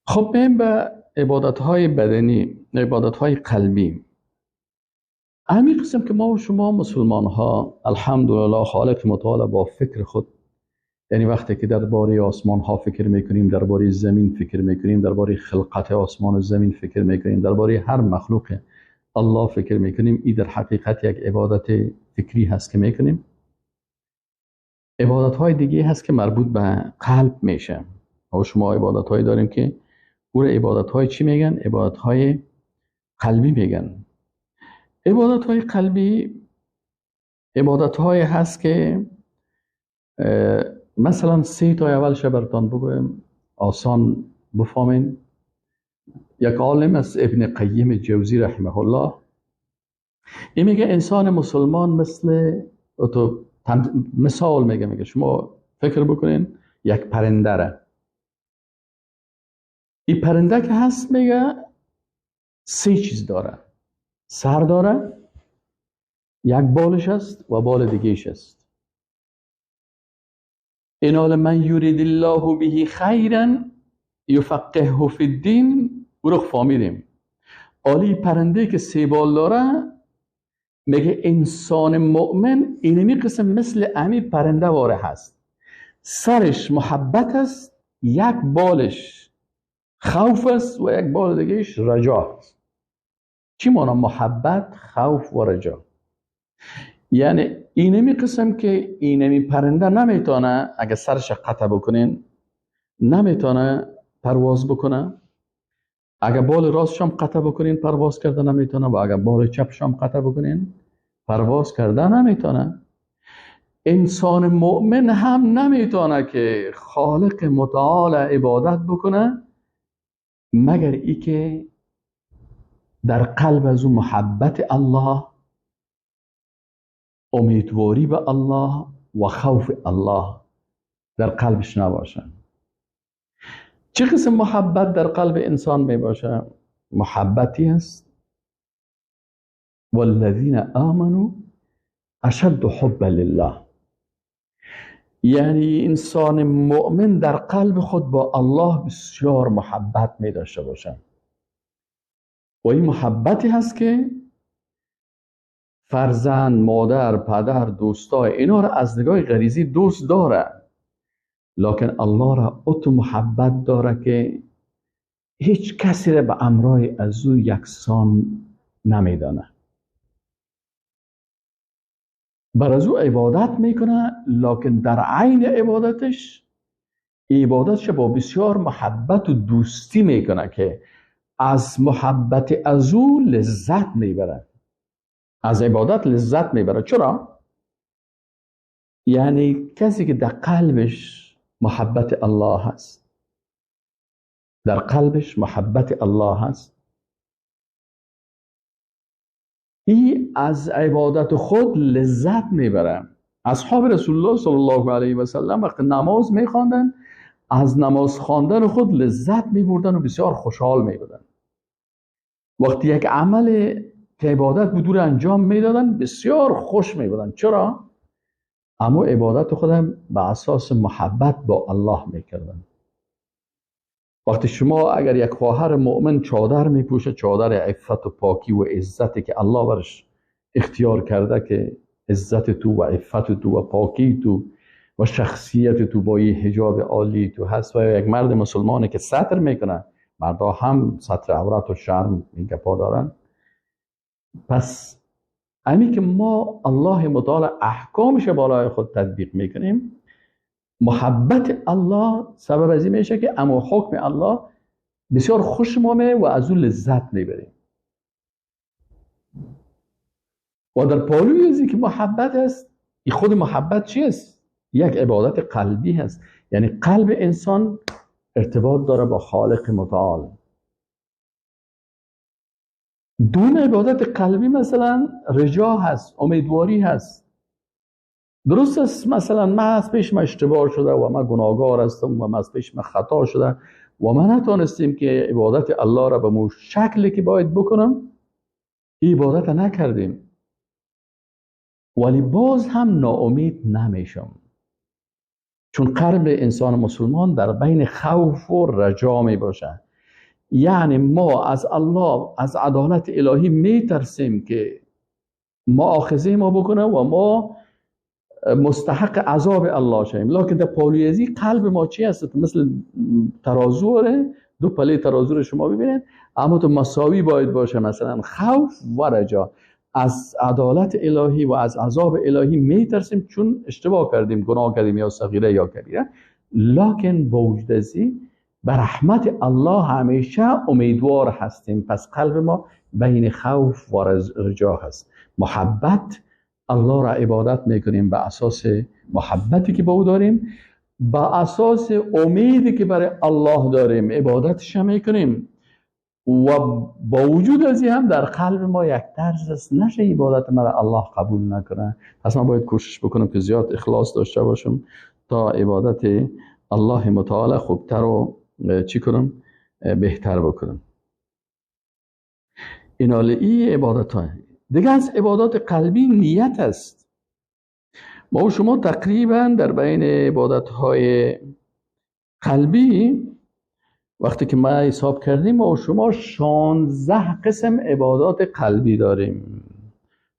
خب بریم به عبادت های بدنی، عبادت های قلبی. همین قسم که ما و شما مسلمان ها الحمدلله خالق متعال با فکر خود، یعنی وقتی که درباره آسمان ها فکر میکنیم، درباره زمین فکر میکنیم، درباره خلقت آسمان و زمین فکر میکنیم، درباره هر مخلوق الله فکر میکنیم، این در حقیقت یک عبادت فکری هست که میکنیم. عبادت های دیگه هست که مربوط به قلب میشه. ما شما عبادت های داریم که او عبادت های چی میگن؟ عبادت های قلبی میگن. عبادت های قلبی عبادت های هست که مثلا 3 تا اولش براتون بگویم آسان بفهمین. یک عالم از ابن قیم جوزی رحمه الله، این میگه انسان مسلمان مثل تو مثال میگه شما فکر بکنین یک پرنده را، این پرنده که هست میگه 3 چیز داره، سر داره، یک بالش است و بال دیگهش است. این حال من یرید الله به خیرا یفقهه فی الدین، او رو فهمیدیم. عالی پرنده که 3 بال داره میگه انسان مؤمن اینمی قسم مثل امی پرنده واره هست، سرش محبت است، یک بالش خوف است و یک بال دیگهش رجا است. چی مانا محبت، خوف و رجا؟ یعنی اینمی قسم که اینمی پرنده نمیتونه اگه سرش قطع بکنین نمیتونه پرواز بکنه، اگه بال راستش هم قطع بکنین پرواز کرده نمیتونه، و اگه بال چپش هم قطع بکنین پرواز کرده نمیتونه. انسان مؤمن هم نمیتونه که خالق متعال عبادت بکنه مگر ای که در قلب از او محبت الله، امیدواری به الله و خوف الله در قلبش نباشه. چه قسم محبت در قلب انسان می باشه؟ محبتی است والذین آمنوا اشد حبا لله، یعنی انسان مؤمن در قلب خود با الله بسیار محبت می داشته باشه و این محبتی هست که فرزند، مادر، پدر، دوستای اینا را از نگاه غریزی دوست داره، لکن الله را اتو محبت داره که هیچ کسی را به امرای از او یکسان نمیدانه. بر از او عبادت میکنه، لکن در عین عبادتش عبادتش با بسیار محبت و دوستی میکنه که از محبت از او لذت میبره، از عبادت لذت میبره. چرا؟ یعنی کسی که در قلبش محبت الله هست، در قلبش محبت الله هست، ای از عبادت خود لذت میبره. اصحاب رسول الله صلی الله علیه و سلم وقتی نماز میخواندن از نماز خواندن خود لذت میبردن و بسیار خوشحال میبودن. وقتی یک عمل که عبادت بود رو انجام میدادن بسیار خوش میبودن. چرا؟ اما عبادت خودم به اساس محبت با الله میکردن. وقتی شما اگر یک خواهر مؤمن چادر میپوشه، چادر عفت و پاکی و عزتی که الله برش اختیار کرده که عزت تو و عفت تو و پاکی تو و شخصیت تو با یه حجاب عالی تو هست، و یک مرد مسلمانه که ستر میکنه، مردا هم ستر عورت و شرم این گپا دارن. پس امی که ما الله متعال احکامش بالای خود تطبیق میکنیم، محبت الله سبب از این میشه که اما حکم الله بسیار خوش ما و از اون لذت میبریم. و در پالوی از که محبت است، این خود محبت چی است؟ یک عبادت قلبی هست، یعنی قلب انسان ارتباط داره با خالق متعال. دون عبادت قلبی مثلا رجا هست، امیدواری هست. درست است، مثلا من از پیش من اشتباه شده و من گناهگار هستم و من از پیش من خطا شده و من نتونستیم که عبادت الله را به مو شکلی که باید بکنم عبادت نکردیم، ولی باز هم ناامید نمیشم، چون قلب انسان مسلمان در بین خوف و رجا می باشه. یعنی ما از الله، از عدالت الهی میترسیم که مؤاخذه ما بکنه و ما مستحق عذاب الله شویم. لکن در پالویزی قلب ما چی هست؟ مثل ترازو، دو پله ترازو رو شما ببینید، اما تو مساوی باید باشه. مثلا خوف و رجا، از عدالت الهی و از عذاب الهی میترسیم چون اشتباه کردیم، گناه کردیم، یا صغیره یا کبیره، لکن با وجود ازی به رحمت الله همیشه امیدوار هستیم. پس قلب ما بین خوف و رجا هست. محبت، الله را عبادت میکنیم به اساس محبتی که با او داریم، به اساس امیدی که برای الله داریم عبادتش میکنیم، و با وجود از این هم در قلب ما یک ترس است نشه عبادت مرا الله قبول نکنه. پس من باید کوشش بکنم که زیاد اخلاص داشته باشم تا عبادت الله متعال خوبتر و چی کنم، بهتر بکنم. اینالی ای عبادت های دیگه از عبادات قلبی نیت است. ما و شما تقریبا در بین عبادت های قلبی وقتی که ما حساب کردیم، ما و شما 16 قسم عبادات قلبی داریم.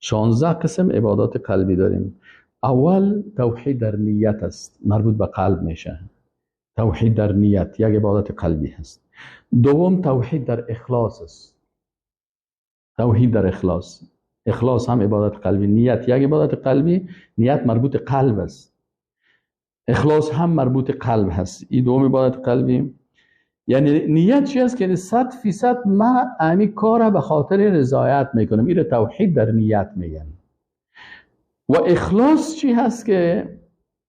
16 قسم عبادات قلبی داریم. اول توحید در نیت است، مربوط به قلب میشه. توحید در نیت یک عبادت قلبی هست. دوم توحید در اخلاص است. توحید در اخلاص، اخلاص هم عبادت قلبی. نیت یک عبادت قلبی، نیت مربوط قلب است. اخلاص هم مربوط قلب هست. این دوم عبادت قلبی. یعنی نیت چی است؟ که 100% ما امی کار به خاطر رضایت میکنم. این توحید در نیت میگن. و اخلاص چی هست؟ که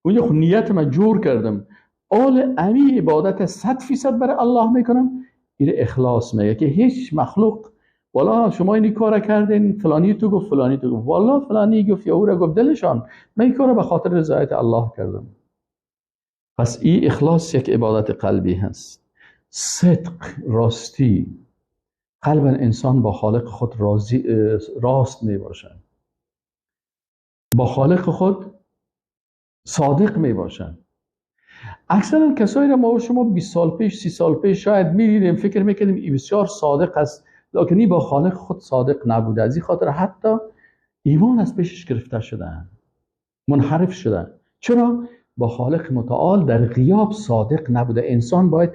اونجا خود نیت ما جور کردم، آل امی عبادت 100% برای الله میکنم. این اخلاص میگه که هیچ مخلوق والا شما این کار کردین، فلانی تو گفت، فلانی تو گفت، والا فلانی گفت یا او را گفت، دلشان من این کار به خاطر رضایت الله کردم. پس این اخلاص یک عبادت قلبی هست. صدق، راستی، قلب انسان با خالق خود راست می باشد، با خالق خود صادق می باشد. اکثرا کسایی را ما و شما 20 سال پیش، 30 سال پیش شاید می دیدیم، فکر میکردیم این بسیار صادق است، لکن این با خالق خود صادق نبوده. از این خاطر حتی ایمان از پیشش گرفته شدن، منحرف شدن. چرا؟ با خالق متعال در غیاب صادق نبوده. انسان باید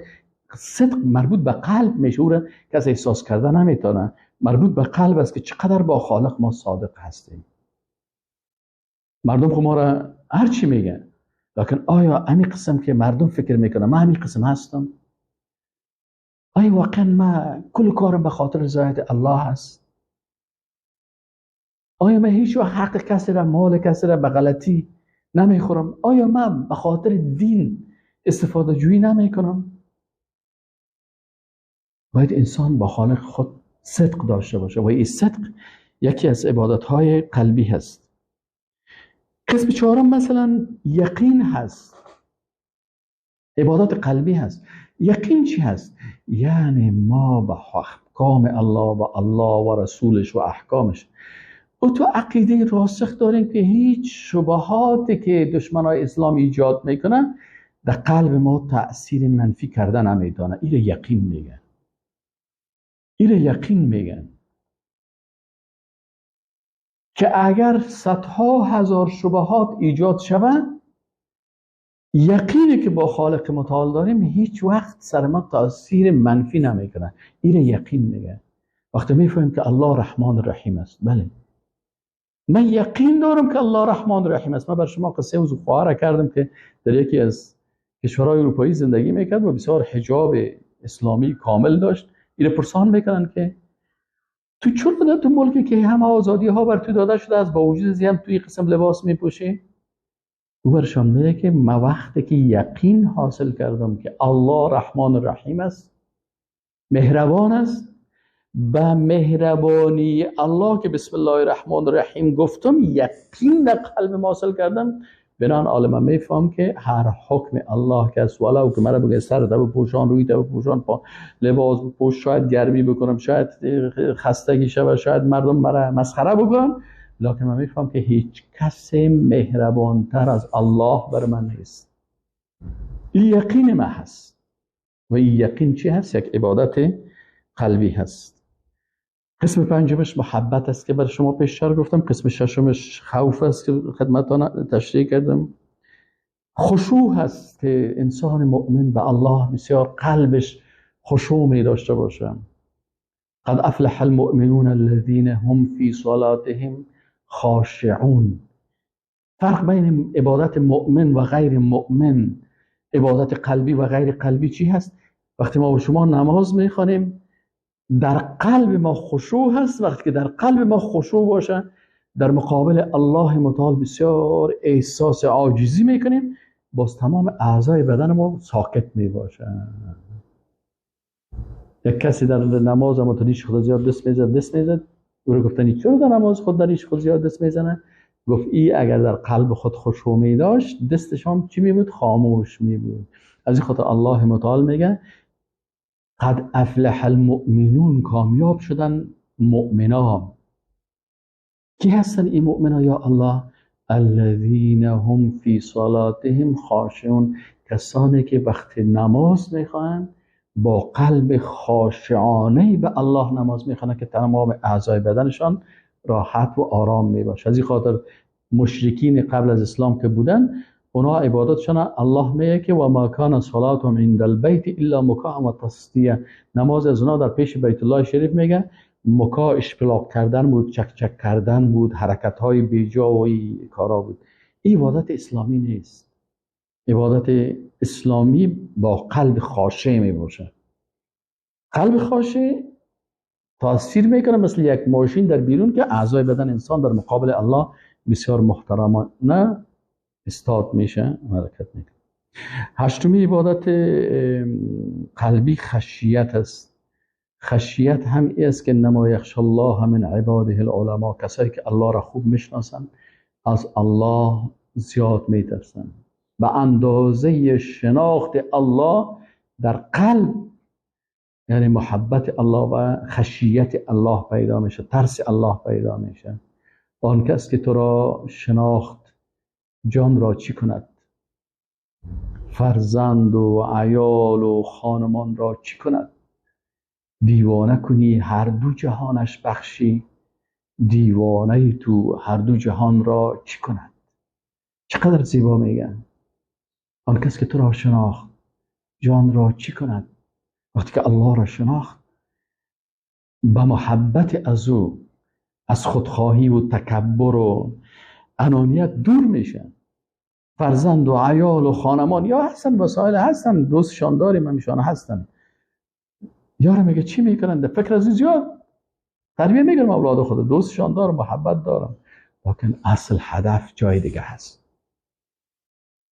صدق مربوط به قلب میشه، او را کسی احساس کرده نمیتونه. مربوط به قلب است که چقدر با خالق ما صادق هستیم. مردم خب ما را هر چی میگن، لکن آیا همین قسم که مردم فکر میکنن من همین قسم هستم؟ آیا واقعا من کل کارم به خاطر رضایت الله هست؟ آیا من هیچ وقت حق کسی را، مال کسی را به غلطی نمیخورم؟ آیا من به خاطر دین استفاده جویی نمیکنم؟ باید انسان با خالق خود صدق داشته باشه و این صدق یکی از عبادت‌های قلبی هست. قسم چهارم مثلا یقین هست، عبادت قلبی هست. یقین چی هست؟ یعنی ما به احکام الله و الله و رسولش و احکامش او تو عقیده راسخ داریم که هیچ شبهاتی که دشمنای اسلام ایجاد میکنن در قلب ما تأثیر منفی کردن نمیتونه. این یقین میگن. این یقین میگن که اگر صدها هزار شبهات ایجاد شوند، یقینی که با خالق متعال داریم هیچ وقت سر ما تاثیر منفی نمیکنه. این یقین میگه. وقتی میفهمیم که الله رحمان رحیم است، بله من یقین دارم که الله رحمان رحیم است. من بر شما قصه از خواهر کردم که در یکی از کشورهای اروپایی زندگی میکرد و بسیار حجاب اسلامی کامل داشت. اینو پرسان میکنن که تو چرا تو ملکی که همه آزادی ها بر تو داده شده است با وجود از هم توی قسم لباس میپوشی؟ او برشان میگه که ما وقتی که یقین حاصل کردم که الله رحمان رحیم است، مهربان است، به مهربانی الله که بسم الله الرحمن الرحیم گفتم یقین در قلب حاصل کردم، بنان عالم میفهم که هر حکم الله که است، ولو که مرا بگه سر ده بپوشان، روی ده بپوشان، پا لباس بپوش، شاید گرمی بکنم، شاید خستگی شود، شاید مردم مرا مسخره بکنن، لکن من میفهم که هیچ کس مهربانتر از الله بر من نیست. این یقین ما هست. و این یقین چی هست؟ یک عبادت قلبی هست. قسم پنجمش محبت است که بر شما پیشتر گفتم. قسم ششمش خوف است که خدمتتان تشریح کردم. خشوع هست که انسان مؤمن به الله بسیار قلبش خشوع می داشته باشه. قد افلح المؤمنون الذين هم فی صلاتهم خاشعون. فرق بین عبادت مؤمن و غیر مؤمن، عبادت قلبی و غیر قلبی چی هست؟ وقتی ما و شما نماز میخوانیم در قلب ما خشوع هست. وقتی که در قلب ما خشوع باشه در مقابل الله متعال بسیار احساس عاجزی میکنیم، باز تمام اعضای بدن ما ساکت میباشه. یک کسی در نماز اما ریش خود زیاد دست میزد، او رو گفتن چرا در نماز خود در ریش خود زیاد دست میزنه؟ گفت ای اگر در قلب خود خشوع می داشت دستش هم چی می بود؟ خاموش می بود. از این خاطر الله متعال میگه قد افلح المؤمنون، کامیاب شدن مؤمنا. کی هستن این مؤمنا یا الله؟ الذین هم فی صلاتهم خاشعون، کسانی که وقت نماز میخوانند با قلب خاشعانه به الله نماز میخوانند که تمام اعضای بدنشان راحت و آرام میباشه. از این خاطر مشرکین قبل از اسلام که بودن اونا عبادتشان الله میگه که و ما کان صلاتهم عند البیت الا مکاء و تصدیه. نماز از اونا در پیش بیت الله شریف میگه مکا اشپلاق کردن بود، چک چک کردن بود، حرکت های بیجا و این کارا بود. این عبادت اسلامی نیست. عبادت اسلامی با قلب خاشع میباشه. قلب خاشع تاثیر میکنه مثل یک ماشین در بیرون که اعضای بدن انسان در مقابل الله بسیار محترمانه استاد میشه، حرکت میکنه. هشتمی عبادت قلبی خشیت است. خشیت هم ای است که انما یخشی الله من عباده العلماء، کسایی که الله را خوب میشناسن از الله زیاد میترسن. به اندازه شناخت الله در قلب، یعنی محبت الله و خشیت الله پیدا میشه، ترس الله پیدا میشه. آن کس که تو را شناخت جان را چی کند؟ فرزند و عیال و خانمان را چی کند؟ دیوانه کنی هر دو جهانش بخشی، دیوانه تو هر دو جهان را چی کند؟ چقدر زیبا میگن. آن کس که تو را شناخت جان را چی کند؟ وقتی که الله را شناخت به محبت از او، از خودخواهی و تکبر و انانیت دور میشن. فرزند و عیال و خانمان یا هستن، وسایل هستن، دوستشان داریم، همیشان هستن. یارم میگه چی میکنن؟ فکر از زیاد تربیه میگیرم اولاد خود، دوستشان دارم، محبت دارم، لکن اصل هدف جای دیگه هست.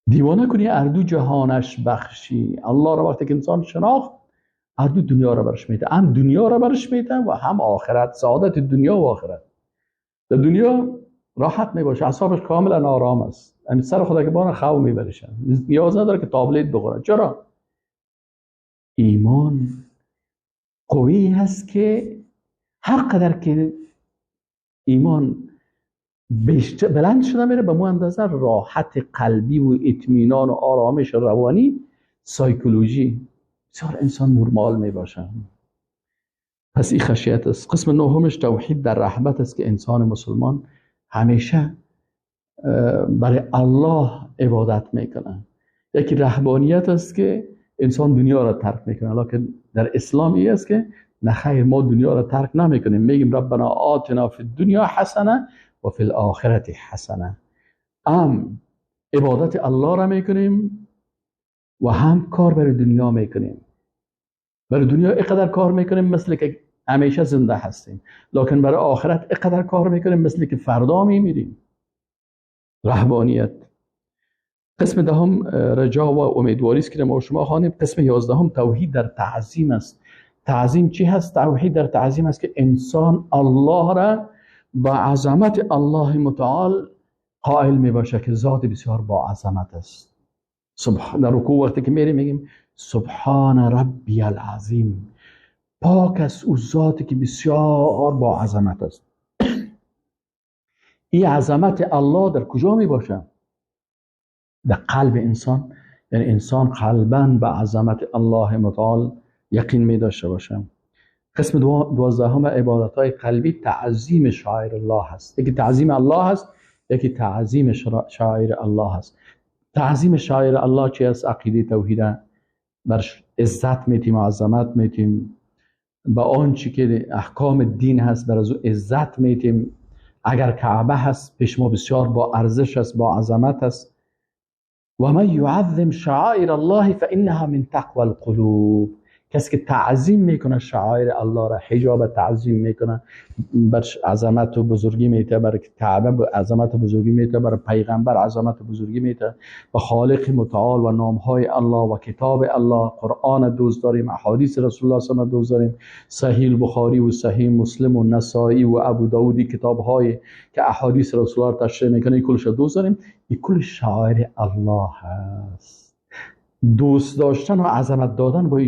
دیوانه کنی اردو جهانش بخشی. الله را وقتی که انسان شناخت اردو دنیا را برش میده، هم دنیا را برش میده و هم آخرت، سعادت دنیا و آخرت. در دنیا راحت میباشه، اعصابش کاملا آرام است، همین سر خدا که بانه خو میبرشن، نیاز نداره که تابلت بخوره. چرا؟ ایمان قوی هست که هر قدر که ایمان بلند شده میره به مو اندازه راحت قلبی و اطمینان و آرامش روانی، سایکولوژی بسیار انسان نرمال میباشه. پس این خشیت است. قسم نهمش توحید در رحمت است که انسان مسلمان همیشه برای الله عبادت میکنه. یکی رهبانیت است که انسان دنیا را ترک میکنه، لکن در اسلام این است که نه خیر، ما دنیا را ترک نمیکنیم، میگیم ربنا آتنا فی الدنیا حسنه و فی الاخرة حسنه. هم عبادت الله را میکنیم و هم کار برای دنیا میکنیم. برای دنیا اینقدر کار میکنیم مثل که همیشه زنده هستیم، لکن برای آخرت اینقدر کار میکنیم مثل که فردا میمیریم. رهبانیت. قسم دهم رجا و امیدواری است که ما شما خوانیم. قسم 11 توحید در تعظیم است. تعظیم چی هست؟ توحید در تعظیم است که انسان الله را با عظمت الله متعال قائل می باشه که ذات بسیار با عظمت است. در رکوع وقتی که میریم میگیم سبحان ربی العظیم، پاک است او ذاتی که بسیار با عظمت است. این عظمت الله در کجا می باشه؟ در قلب انسان. یعنی انسان قلباً به عظمت الله متعال یقین می داشته باشه. قسم 12 عبادت های قلبی تعظیم شعائر الله هست. یکی تعظیم الله هست، یکی تعظیم شعائر الله هست. تعظیم شعائر الله چی است؟ عقیده توحید برش عزت میتیم، عظمت میتیم، با آنچه که احکام دین هست بر از او عزت میتیم. اگر کعبه هست پیش ما بسیار با ارزش است، با عظمت است. و من یعظم شعائر الله فانها من تقوى القلوب. کسی که تعظیم میکنه شعائر الله را، حجاب تعظیم میکنه، برش عظمت و بزرگی میته، برای کعبه عظمت و بزرگی میته، برای پیغمبر عظمت و بزرگی میته، و خالق متعال و نامهای الله و کتاب الله، قرآن دوست داریم، احادیث رسول الله صلی الله علیه و دوست داریم، صحیح بخاری و صحیح مسلم و نسائی و ابو داودی، کتابهای که احادیث رسول الله تشریح میکنه، کلش دوست داریم. این کل شعائر الله هست. دوست داشتن و عظمت دادن با این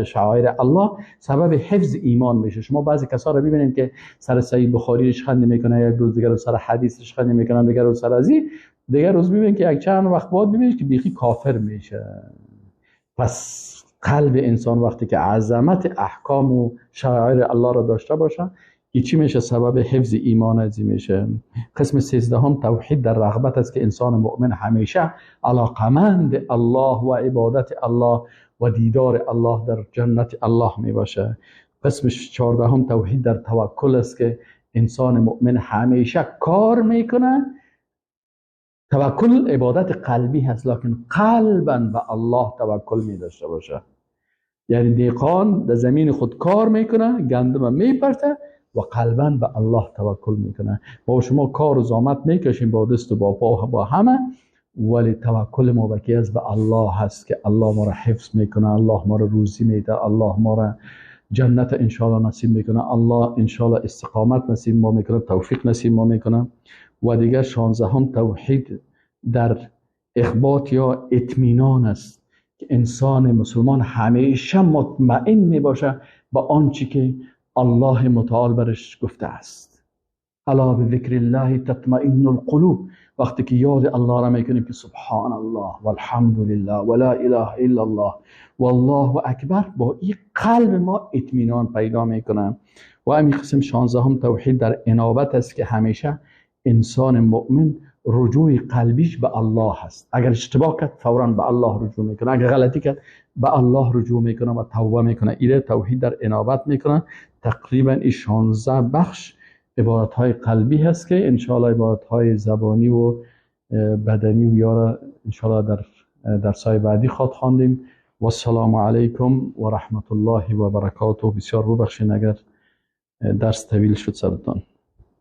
شعائر الله سبب حفظ ایمان میشه. شما بعضی کسا رو ببینید که سر صحیح بخاری ریشخند میکنه، یک روز دیگر رو سر حدیث ریشخند میکنن، دیگر رو سر ازی، دیگر روز میبینید که یک چند وقت بعد میبینید که بیخی کافر میشه. پس قلب انسان وقتی که عظمت احکام و شعائر الله را داشته باشه، این چی میشه؟ سبب حفظ ایمان ازی میشه. قسم 13 توحید در رغبت است که انسان مؤمن همیشه علاقمند الله و عبادت الله و دیدار الله در جنت الله می باشه. قسم 14 توحید در توکل است که انسان مؤمن همیشه کار میکنه. توکل عبادت قلبی هست، لکن قلبا به الله توکل می داشته باشه. یعنی دیقان در زمین خود کار میکنه، گندم میپرته و قلبا به الله توکل میکنه. با شما کار و زحمت میکشیم با دست و با پا با همه، ولی توکل ما به کی است؟ به الله هست که الله ما را حفظ میکنه، الله ما را روزی میده، الله ما را جنت انشاءالله نصیب میکنه، الله انشاءالله استقامت نصیب ما میکنه، توفیق نصیب ما میکنه. و دیگر 16 توحید در اخبات یا اطمینان است که انسان مسلمان همیشه مطمئن میباشه با آنچه که الله متعال برش گفته است. الا بذکر الله تطمئن القلوب. وقتی که یاد الله را میکنیم که سبحان الله والحمد لله ولا اله الا الله والله اکبر، با این قلب ما اطمینان پیدا میکنه. و همین قسم 16 توحید در انابت است که همیشه انسان مؤمن رجوع قلبیش به الله هست. اگر اشتباه کرد فورا به الله رجوع میکنه، اگر غلطی کرد به الله رجوع میکنه و توبه میکنه. ایره توحید در انابت میکنه. تقریبا این 16 بخش عبادت های قلبی هست که انشاءالله عبادت های زبانی و بدنی و یارا انشاءالله در درسای بعدی خواد خواندیم. و السلام علیکم و رحمت الله و برکاته. بسیار ببخشید اگر درس طویل شد سرتان.